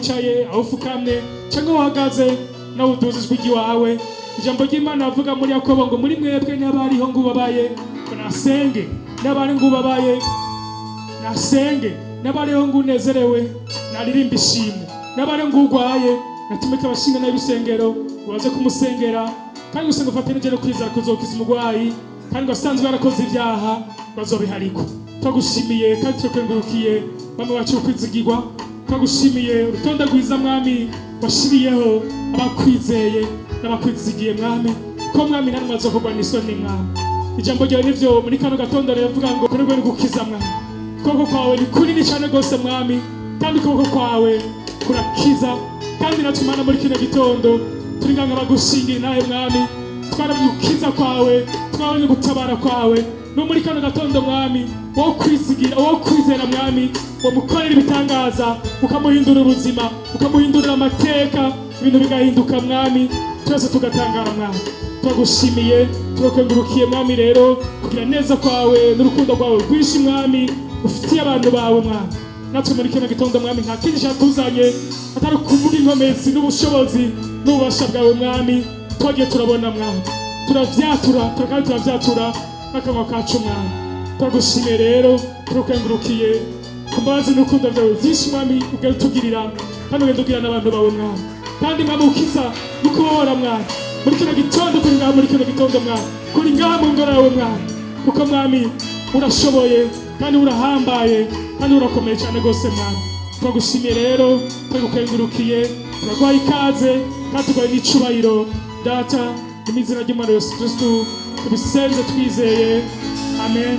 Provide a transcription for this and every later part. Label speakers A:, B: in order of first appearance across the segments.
A: Wicaye, aho ufukamye cyangwa uhagaze, nawe uduze ijwi ry'iwawe. Ijambo ry'Imana avuga muri Yakobo ngo: "Muri mwebwe n'abariho ngo ubabaye ngo nasenge, n'abari ngo ubabaye nasenge, n'abariho ngo unezerewe naririmba ishimwe, n'abari ngo urwaye natumike abashinga n'ibisengero ngo baze kumusengera." Kandi gusenga ufatanije no kwizera kuzokiza umurwayi, kandi ngo asanzwe yarakoze ibyaha bazobiharikwa. Twagushimiye kandi turakengurukiye, Mwami wacu kwizigirwa. Twagushimiye urutonde rwiza, Mwami, washiriyeho abakwizeye n'abakwizigiye, Mwami, ko, Mwami, nta n'umwe n'isoni. Mwami, ijambo ryawe nivyo muri kano gatondo riravuga ngo kuri ni gukiza. Mwami, ukuboko kwawe ni kunini cyane rwose, Mwami, kandi ukuboko kwawe kurakiza. Kandi natwe, Imana, muri kino gitondo turi nganga bagushingira nawe, Mwami. Twarabonye ukiza kwawe, twabonye gutabara kwawe. No muri kano gatondo, Mwami, wo kwizigira, wo kwizera, Mwami, wamukorera ibitangaza, ukamuhindura ubuzima, ukamuhindurira amateka, ibintu bigahinduka, Mwami, twese tugatangara. Mwami, turagushimiye, turakengurukiye, Mwami, rero kugira neza kwawe n'urukundo rwawe rwinshi, Mwami, ufitiye abantu bawe. Mwami, natwe muri kino gitondo, Mwami, nta kindi cyatuzanye atari ukuvuga inkomezi n'ubushobozi n'ububasha bwawe, Mwami, twagiye turabona. Mwami, turavyatura, kandi turavyatura n'akanwa kacu. Mwami, turagushimiye rero, turakengurukiye ku mbabazi n'urukundo byawe byinshi, Mwami, ugenda utugirira kandi ugenda ugirira n'abantu bawe, Mwami. Kandi, Mwami, ukiza no kubohora, Mwami, muri kino gitondo kuri ngaha, muri kino gitondo, Mwami, kuri ngaha mu ngoro yawe, Mwami, kuko, Mwami, urashoboye kandi urahambaye kandi urakomeye cyane rwose. Mwami, turagushimiye rero, turagukengurukiye, turaguhaye ikaze kandi tuguhaye n'icubahiro, Data. Mu izina ry'Umwana Yesu Kristu tubisenze twizeye, amen,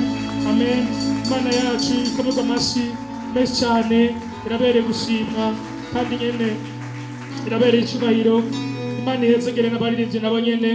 A: amen. Imana yacu ikomerwa amashyi menshi cyane, irabereye gushimwa kandi nyene irabereye icubahiro. Imana ihezegere n'abaririmbyi nabo nyene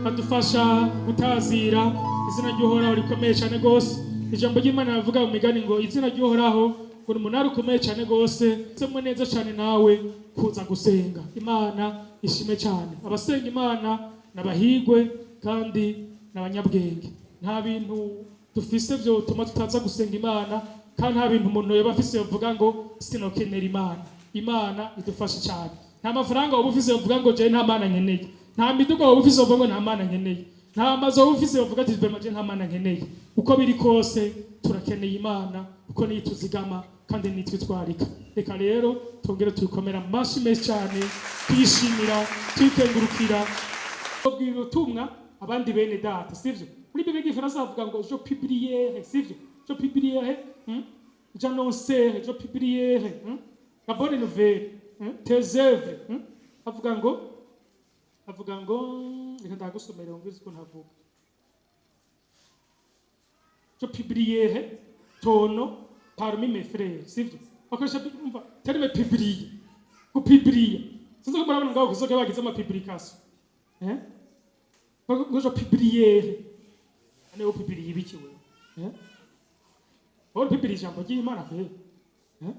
A: badufasha gutazira izina ry'Uhoraho rikomeye cyane rwose. Ijambo ry'Imana rivuga mu Migani ngo izina ry'Uhoraho ngo ni umunara ukomeye cyane rwose. Semwe neza cyane nawe kuza gusenga. Imana ishime cyane. Abasenga Imana n'abahigwe kandi n'abanyabwenge. Nta bintu dufise byotuma tutaza gusenga Imana, kandi nta bintu umuntu yoba afise yovuga ngo sinokenera Imana. Imana idufashe cyane. Nta mafaranga woba ufise yovuga ngo jewe nta Mana nkeneye. Nta miduga woba ufise yovuga ngo nta Mana nkeneye. Nta mazu woba ufise yovuga ati vraiment je nta Mana nkeneye. Uko biri kose turakeneye Imana, kuko niyo ituzigama kandi niyo itwitwarika. Reka rero twongere tuyikomera amashyi menshi cyane, tuyishimira, tuyikengurukira. Bwira ubutumwa abandi bene data, sivyo? Muri Bibiliya y'igifaransa bavuga ngo je publierai, sivyo? Je publierai, J'annoncerai, je publierai, La bonne nouvelle, Tes œuvres, Avuga ngo reka ndagusomera wumvise ukuntu avuga: "Je publierai ton nom parmi mes frères", sivyo? Bakoresha, umva, terme publier, gupublier. Sinzi ko murabona ngaho kw'isoko bagize ama publication, eh? Ngo je publierai. Ane wo publier ibiki wewe, eh? Wowe publier ijambo ry'Imana kwe, eh?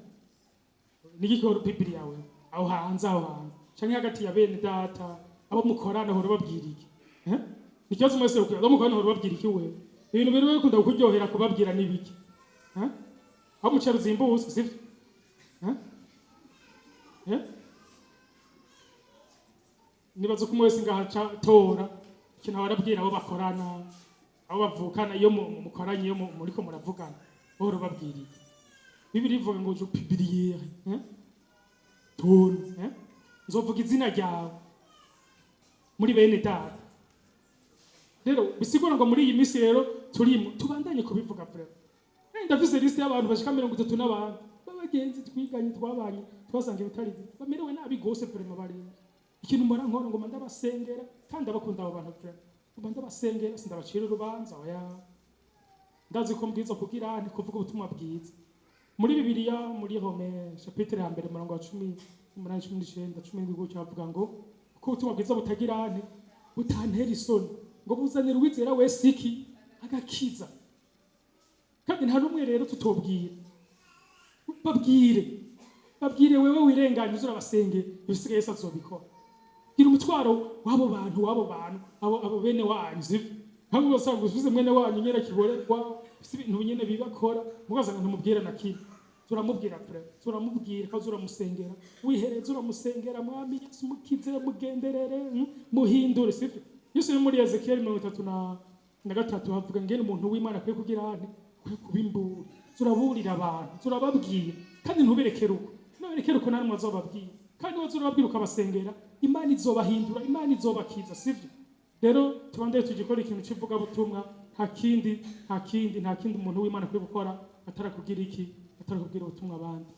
A: Nigiki wowe publier yawe aho hanze, aho hanze canke hagati ya bene data, abo mukorana, hora babwira iki, eh? Ni ikibazo mwese ukwiye. Abo mukorana hora babwira iki wewe? Ibintu biri bikunda kukuryohera kubabwira n'ibiki, eh? Aho umuceri uzimbutse, sivyo, eh? Eh? Nibaza ko umwe wese ngaha aca tora ikintu ahora abwira abo bakorana, abo bavukana. Iyo mukoranye, iyo muriko muravugana, bahora babwira iki? Bibiliya ivuga ngo je publierai, eh? Ton, eh? Nzovuga izina ryawe muri bene data. Rero bisigura ngo muri iyi minsi rero turimo tubandanye kubivuga vraiment. Ndafise liste y'abantu bashika 30 n'abantu b'abagenzi twiganye, twabanye, twasanga ibitari bito, bamerewe nabi gose vraiment, barenze. Ikintu mbona nkora, ngoma ndabasengera kandi abakunda abo bantu vraiment. Ngoma ndabasengera, sindabacira urubanza, oya. Ndazi ko mbwiza kugira ni kuvuga ubutumwa bwiza. Muri Bibiliya, muri Romains chapitre ya mbere, umurongo wa 18, 19, 17 gutyo, bavuga ngo ko ubutumwa bwiza butagira nte butantera isoni, ngo buzanira uwizera wese iki? Agakiza. Kandi nta n'umwe rero tutobwira. Babwire, babwire wewe wirenganye, uze urabasenge, ibisigaye Yesu azobikora. Gira umutwaro w'abo bantu, w'abo bantu, abo bene wanyu, sivyo? Ntabwo usanga ufise mwene wanyu nyene akiborerwa, ufise ibintu nyene bibakora, mugasanga ntumubwira na kimwe. Turamubwira pre, turamubwira ko uramusengera, wihereza uramusengera: "Mwami Yesu, mukize, mugenderere, muhindure." Sivyo? Yesu ni muri Ezekiel 33 havuga ngene umuntu w'Imana akwiye kugira ane, akwiye kuba imburi. Turaburira abantu, turababwira, kandi ntuberekere uko, ntuberekere uko, namwe azobabwira, kandi wowe urababwira ukabasengera, Imana izobahindura, Imana izobakiza. Sivyo? Rero tubandeye tugikora ikintu cy'ivugabutumwa. Nta kindi, nta kindi, nta kindi umuntu w'Imana akwiye gukora atarakubwira iki, atarakubwira ubutumwa abandi.